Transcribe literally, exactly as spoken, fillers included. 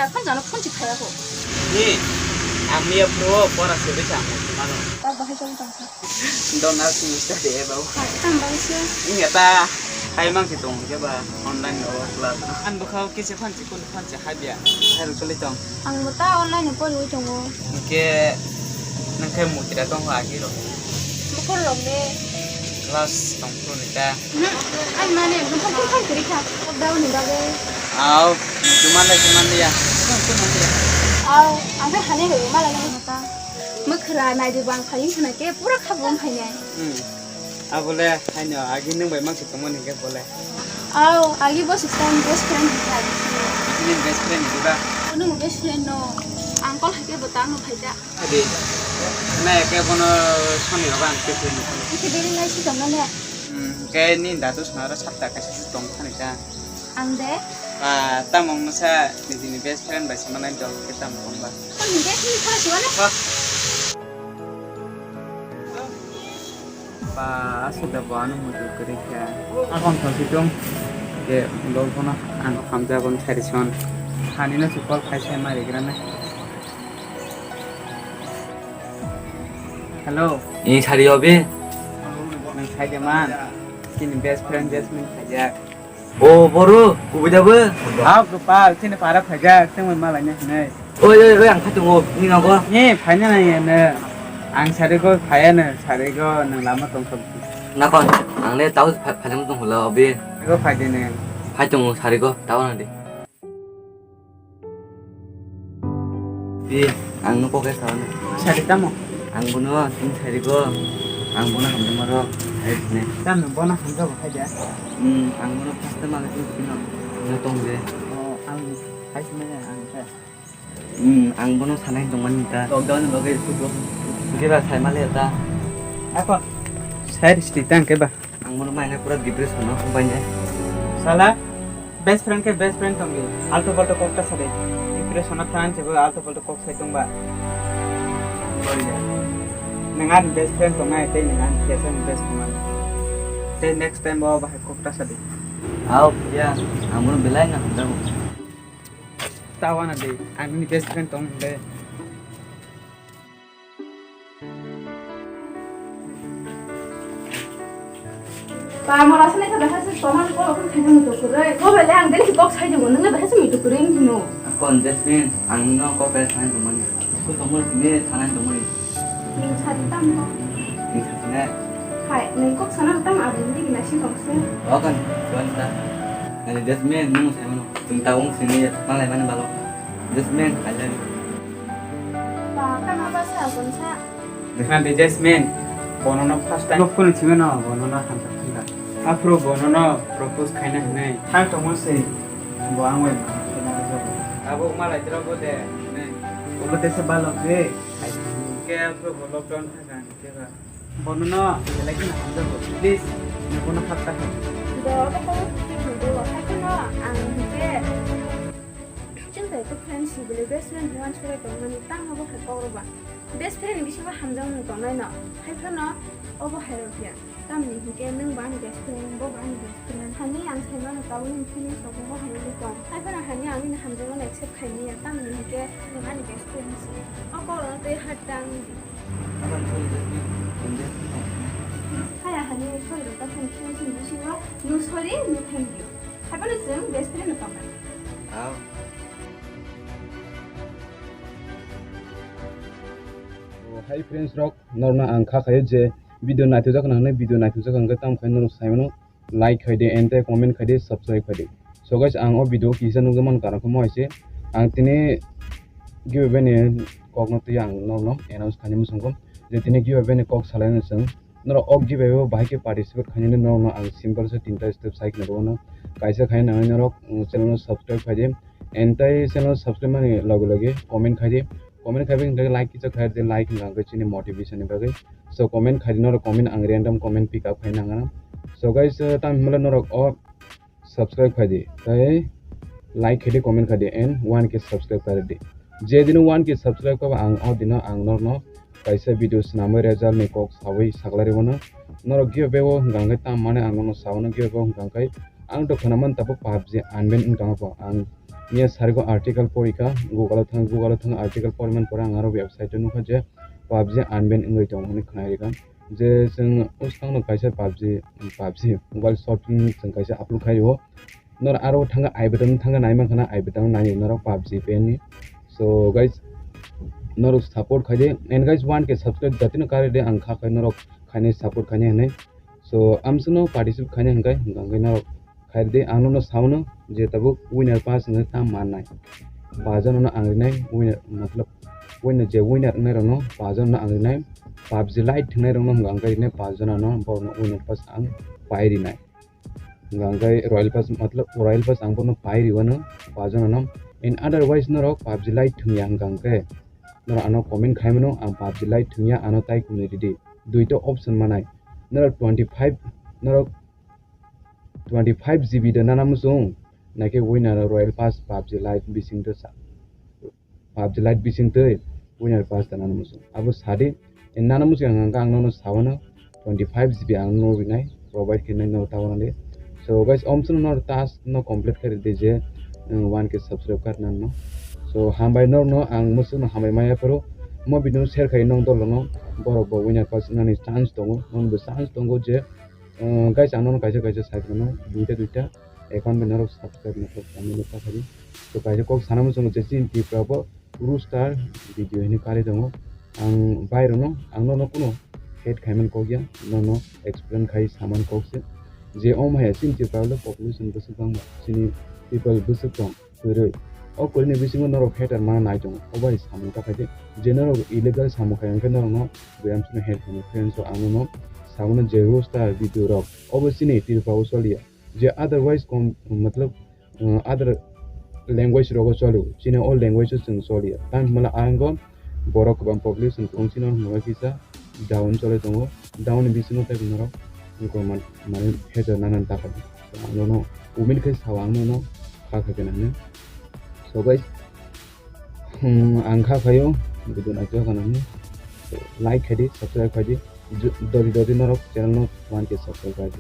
Phone jano phone si khaya ko. Ni, ang miya pro pora sebe sa mo mano. Ta bahai jong tang sa. Don na si mister de ba. Hai, tang ba si. Ni ta hai mang si tong ke ba online o class. An bo khao ke se phone si kun phone si habya. Hai ro kali tong. Ang bo ta online o pori tongo. Ke nang ke mutira tong ha ki ro. Bukur rok de. Class tong pro ni ta. Ai mane, nokha phone khai kwrwi kha, lockdown ni bagwi. Aw, juman lai juman liya. Aw, ang khe hani hoi ma lai nang ta. Mwkhra nai di bang phai khna ke pura kha bom phai nai. Hmm. Abole haino agi nang bai mang se tongmani ke bole. Aw, agi bo se phone best friend hai. Ni best friend di ba? Nung best friend no. Ang kol hai ke bo tang no phai ja. Adi, nai ke bono soni rogo ang twi twi nukho. Ike beri nai si tongna le. Hmm, ke ni dadu sona ro sapta kaisa si tong thani ta. Ang de? Ah, tamong no sa ni jini best friend bai sima nai dol ke tam tong ba. Ang de ni kha si wane. Ha. Ba, aswk da bo ano muitu kwrwi kha. Akon thangsi tong. Ke dol bono ang hamjago ni sari son. Hani no si call khai sai mari grana. Hello. Ni sari obi? Nang sai de man. Chini best friend Jasmine khaijak. O boru, kubui da bo? Hao, Gopal, chini para phaijak, tengmani malai ne hinai. Oi, oi, oi, ang khatung o, ni nogo. Ni phaina nai ne. Ang sari go phaya ne, sari go nang lama tong kha. Nakon, ang le tau pha-, phailung tong hula obi. Go phai de ne. Phai tong o sari go, tau na de. Di, ang no kok khe sao na. Sari tamo? Ang bono, chini sari go. Ang bono hamjama rok. Hai sini. Tamo bono hamjama khai dia? Hmm, ang bono first time ang chini sino. No tong de. Oh, ang hai sini ang khe. Hmm, ang bono sanai tongmani ta. Lockdown ni bagwi sugo. Khe ba sai male ta. Ako. Sai risti tang khe ba. Ang bono maina pura depression o banja. Sala, best friend khe best friend tongdi. Alto palto kok ta sadi. Depression o than sebo alto palto kok sai tongba. Sorry ya. Nang ani best friend tongnai tei nang ani kesa ni best friend. Tei next time bo bahai kok ta sadi. Au, ya, ang bono belai na hamjago. Tawana de, ang ni best friend tong de. Ba, mora sene kha bahasa toma ko ko thai mo to kure. Ko bele ang den kok sai de mo, nang bahasa mi to kure ni no. Kon Jasmine, ang no ko pe thai mo ni. Ko to mo ni thai mo ni. Ni sa tam mo. Ni sa ne. Hai, ni kok sana tam abi ni na si kok se. O kan, kon ta. Ni Jasmine, nung sai mo. Tung ta ung sini malai mani balok. Jasmine, I love you. Ba, kana ba sa kon sa. Nang de Jasmine, bono no first time phone simi no, bono no hamsa hamsa. Aphuru bono no propose khaina hinai. Thang tongmo se, bo ang bai ma khaina jago. Abo malai dra bo de, ne. Obo te se balok de. Ke aphuru bo lockdown thang khe ba. Bono no belai kheno hamjago. Please, ni bono hakta kha. Bo abo ko ti bo hakno ang hike. Chwng bai khe friend si bwlwi best friend hwnwi uansukjak tongmani, tamo bo hai kok rwba. Best friend ni bisingo hamjakmung tongnai no, hai phano obo hai rw phiya. Tamni hinkhe nwng bo ani best friend, bo bo ani best friend. Hani ang sai mano tabukni feelings rok bo hai wngwi tong. Hai phano hani ang nini hamjakmano accept khai manya, tamni hinkhe nwng ani best friend si. O kok rwna twi hard ta wngdi. Haya hani sorry rok ta phano feelings ni bisingo, no sorry, no thank you. Hai phano chwng best friend no tongnai. Au. Hai friends rok, norokno ang kha khayo je video naithokjak hwnwi, video naithokjak hwnkhe tamo khe norok sai mano like khai di, and tei comment khai di, subscribe khai di. So guys, ang o video kisa nukjakmani karon khe mo hai se ang tini giveaway ni kokno twi ang norokno announce khainai muchungkho je tini giveaway ni kok salaino chwng. Norok o giveaway o bahai khe participate khainani norokno ang simple se tinta step sai khna rwno. Kaisa khai nangni norok, mm, channel no subscribe khai di. And tei channel subscribe mani loge loge comment khai di. Comment khai bai like kisa khai di, like hwnka hwnkhe chini motivation ni bagwi. So comment khai di norok, comment ang random comment pick up khai nangna. So guys, uh, tam himla norok o subscribe khai di, tei like khai di, comment khai di, and one K subscribe khai di. Je dino one K subscribe kha ba ang o dino ang norokno kaisa video swnamwi result ni kok sawi saklai rwmano. Norok giveaway o hwnka hwnkhe tam mane ang norokno sawi no giveaway o hwnka hwnkhe ang to khwnaman tabuk PUBG unban wngtangma bo ang Miya sarigo article porikha, Google o thang, Google o thang article poriman pore ang aro website o nukha je PUBG unban wngwi tongo hwnwi khwnai rikha. Je chwng swkangno kaisa PUBG, PUBG mobile short film chwng kaisa upload khai o. Nor aro thanga I button thanga naima khana I button nai norok PUBG pen ni. So guys, norok support khai di. And guys, one K subscribe jatino kare de ang kha khai norok khaini support khaini hwnwi. So amsano participate khaini hwnkai hwnka hwnkai norok khai di. Ang nono saono je tabuk winner pass hwnwi tam mannai. Pajon no ang rinai winner, matlab winner je winner wngnai rokno pajon no ang rinai. PUBG Lite thwngnai rokno hwnka hwnkai rinai pajon no borokno winner pass ang pai rinai. Hwnka hwnkhe Royal Pass, matlab Royal Pass ang bono pai riwano, pajon ano. And otherwise norok PUBG Lite thwngya hwnka hwnkhe norok ano comment khaimano, ang PUBG Lite thwngya, ano tai kunui ridi. Duita option manai. Norok twenty five, norok twenty five G B de nana muchung, naikhe winner Royal Pass PUBG Lite bising de sa. PUBG Lite bising twi winner pass ta nana muchung. Abo sadi, nana muchung ang hwnka ang nono sawano twenty five G B ang nono rinai provide khe nai nono tawana de. So guys, omswng no task no complete khe ridi je, uh, one K subscribe kar nano. So hambai norno ang muchung no hambai maya phuru mo video no share khai nong dolo no borok bo winner pass nani chance tongo, nong bo chance tongo je, uh, guys ang nono kaisa kaisa sai phano duita duita account bai norok subscribe no kok kami no pakhari. To kaisa kok sana muchung je chini Tripura bo Rooster video hini kari tongo. Ang bai rokno, ang nono kuno hate khaimani kok ya, nono explain khai samani kok se. Je om hai chini Tripura le population bwswk bangma, chini people bwswk tong kwrwi. O kwrwini bisingo norok hater mana nai tongo, o bai samung ta khaide. Je norok illegal samung khai hwnkhe norokno buyam sino hate khaimani. Friends, so ang nono sabono je Rooster video rok, obo chini Tripura o choliya. Je otherwise kom, matlab, uh, other language rogo choli, chini o language o chwng choli. Tang hwnba ang go borok kwbang population kwbang chini hwnba kisa down choli tongo, down ni bisingo tei norok mane hejo nanan ta kha. Ang nono umin khai sao ang nono kha kha khe nang. So guys, hmm, ang kha khayo video naitokha nang, like khai di, subscribe khai di, dori dori norok channel no one K subscribe khai di.